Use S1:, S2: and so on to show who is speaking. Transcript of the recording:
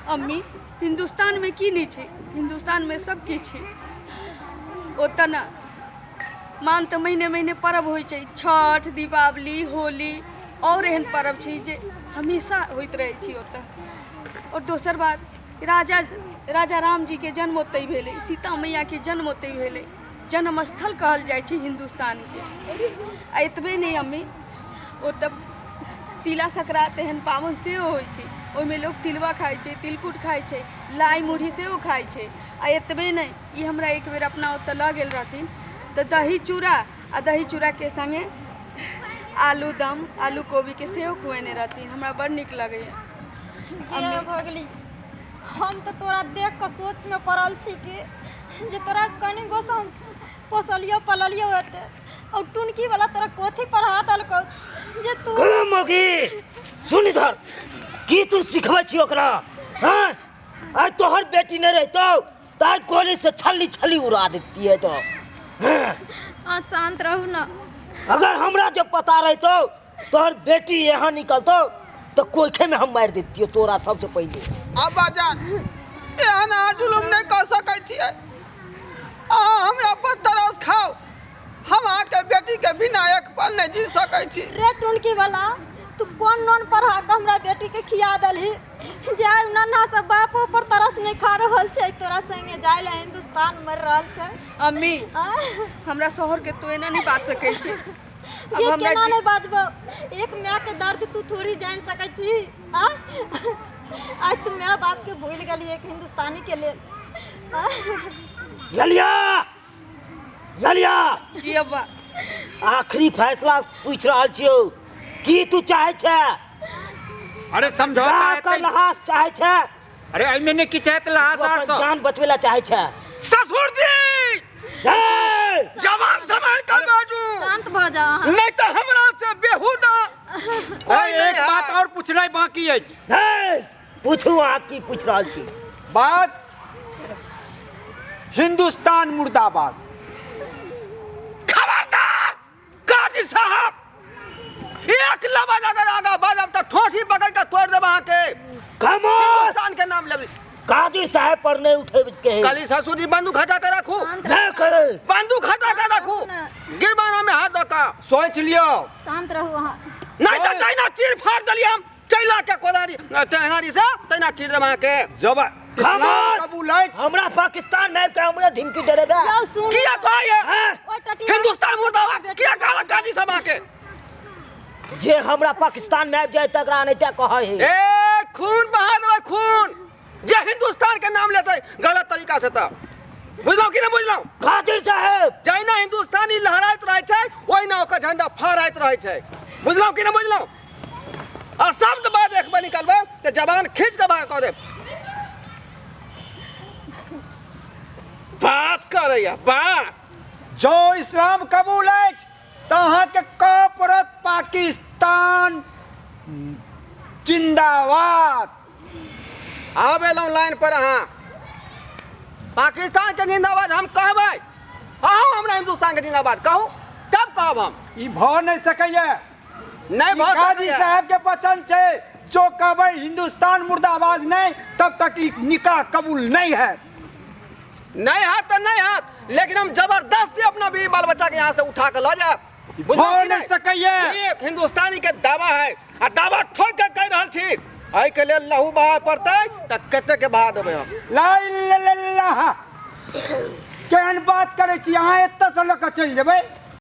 S1: अम्मी, हिन्दुस्तानमे की नहि छै? हिन्दुस्तानमे सब किछु छै। ओतऽ ने मान तऽ महीने महीने पर्व होइ छै, छठ, दीपावली, होली, आओर एहन पर्व छै जे हमेशा होइत रहै छै ओतऽ। आओर दोसर बात, राजा राजा रामजीके जन्म ओतहि भेलै, सीता मैयाके जन्म ओतहि भेलै। जन्म स्थल कहल जाइ छै हिन्दुस्तानके। आ एतबे नहि अम्मी, ओतऽ तिला संक्रान्ति एहन पाबनि सेहो होइ छै, ओहिमे लोक तिलबा खाइ छै, तिलकुट खाइ छै, लाइ मुरही सेहो खाइ छै। आ एतबे नहि, ई हमरा एक बेर अपना ओतऽ लऽ गेल रहथिन तऽ दही चूड़ा आ दही चूड़ाके सङ्गे आलू दम, आलू कोबीके सेहो खुएने रहथिन। हमरा बड़ नीक लगैए।
S2: गे भगली, हम तऽ तोरा देख कऽ सोचमे पड़ल छी कि जे तोरा कनि गोसँ हम पोसलियौ पललियौ एते, और टुनकी वाला तोरा कथी पढ़ा देलकौ जे तू।
S3: गे मौगी, सुन इधर, की तू सिखबै छी ओकरा? हाँ, आइ तोहर बेटी नहि रहितौ तऽ आइ गोली से छल्ली छल्ली उड़ा देती है। तो हाँ?
S2: अहाँ शांत रहू ना।
S3: अगर हमरा जब पता रहितौ तोहर बेटी यहाँ निकलतौ तऽ कोइखे में हम मारि देतियो तोरा सबसे पहिले।
S4: अब्बा जान, एहन अहाँ जुलुम नहि कऽ सकै छियै। अहाँ हमरा पर तरस खाउ, हम अहाँके बेटीके बिना एक पल नहि जी सकै छी।
S2: रे टुनकी वाला, तू कोन नोन पढ़ा कऽ हमरा बेटी के खिया देलही जे आइ नन्हा से बापो पर तरस नहि खा रहल छै, तोरा संगे जाय ला हिंदुस्तान मरि रहल छै।
S1: अम्मी, हमरा शोहर के तू एना नहि बाज सकै छी।
S2: अब ये हमरा केना नहि बाजबो? एक माय के दर्द तू थोड़ी जान सकै छी? आ आज तू माय बाप के भूल गेली एक हिंदुस्तानी के लेल। आ?
S3: ललिया, ललिया।
S1: जी अब्बा।
S3: आखिरी फैसला पूछ रहल छियौ, की तू चाहे छै?
S5: अरे समझौता
S3: का
S5: हेतै।
S3: लहास चाहे छै?
S5: अरे एहिमे नहि किछु हेत लहास
S3: तू
S5: आर
S3: अपन
S5: सब।
S3: जान बचबै ला चाहे छै?
S4: ससुर जी!
S3: हे!
S4: जवान समय के बाजू।
S2: शांत भऽ जाओ अहाँ।
S4: नहीं तो हमरा से बेहुदा कोई
S5: ए,
S4: नहीं
S5: एक
S4: है।
S5: बात और पूछनाइ बाकी अछि।
S3: हे! पूछू, अहाँ की पूछ रहल छी?
S5: बात हिंदुस्तान मुर्दाबाद।
S4: खबरदार काजी साहब, एक लबन अगर आगा बाजब तऽ ठोठी पकड़ के तोड़ देब अहाँके।
S3: खामोश!
S4: हिंदुस्तान के नाम लेबै।
S3: काजी साहब पर नहीं उठे के है।
S4: काली ससुर जी, बंदूक हटा के रखू।
S2: शांत।
S3: नहीं करे।
S4: बंदूक हटा के रखू, गिरबाना में हाथ दऽ कऽ।
S5: सोच लियौ।
S2: शांत रहू अहाँ।
S4: नहीं तऽ तहिना चीर फाड़ देलियै हम चैला के कोदारी टेंगारी से, तहिना चीर देब अहाँके।
S5: जब इस्लाम
S3: खामोश!
S5: कबूल अछि।
S3: हमरा पाकिस्तान में के हमरा धमकी दे देबे?
S2: जाउ सुन।
S4: किया कहैए?
S3: हैं?
S2: ओइ टटिया।
S4: हिंदुस्तान मुर्दाबाद किया कहलक काजी सब अहाँके?
S3: जे हमरा पाकिस्तान में आबि जाए तकरा नहीं ते कहै है।
S4: ए खून बहा देबै खून जे हिंदुस्तान के नाम लेतै गलत तरीका से। तऽ बुझलहुँ कि नहि बुझलहुँ?
S3: कादिर साहेब,
S4: जहिना हिंदुस्तानी लहराइत रहै छै ओहिना ओकर झंडा फहराइत रहै छै। बुझलहुँ कि नहि बुझलहुँ? आ शब्द बाद एक बेर निकलबै तऽ जबान खींच के बाहर कऽ देब। बात करैया बात।
S5: जो इस्लाम कबूल अछि तऽ अहाँके कहऽ पड़त पाकिस्तान जिंदाबाद।
S4: आब एलहुँ लाइन पर। अहाँ पाकिस्तान के जिंदाबाद हम कहबै, अहाँ हमरा हिंदुस्तान के जिंदाबाद कहू तब कहब हम।
S5: ई भऽ नहि सकैया।
S4: नहि भऽ
S5: काजी
S4: सकैया।
S5: साहब के वचन छै, जो कहबै हिंदुस्तान मुर्दाबाद नहीं तब तक ई निकाह कबूल नहीं है।
S4: नहीं हाथ तऽ नहीं हाथ, लेकिन हम जबरदस्ती अपना बीवी बाल बच्चा के यहाँ से उठा के लऽ जायब। बुझलहुँ
S5: भऽ
S4: कि
S5: नहि
S4: नहि?
S5: सकैया।
S4: ई एक हिंदुस्तानी के दावा है आ दावा ठोक के कहि रहल छी, एहिके लेल लहू बहाय पड़तै तऽ कते के बहा देबै हम।
S5: ला ला ला ला, केहन बात करै छी अहाँ? एतऽ से लऽ कऽ चलि जेबै?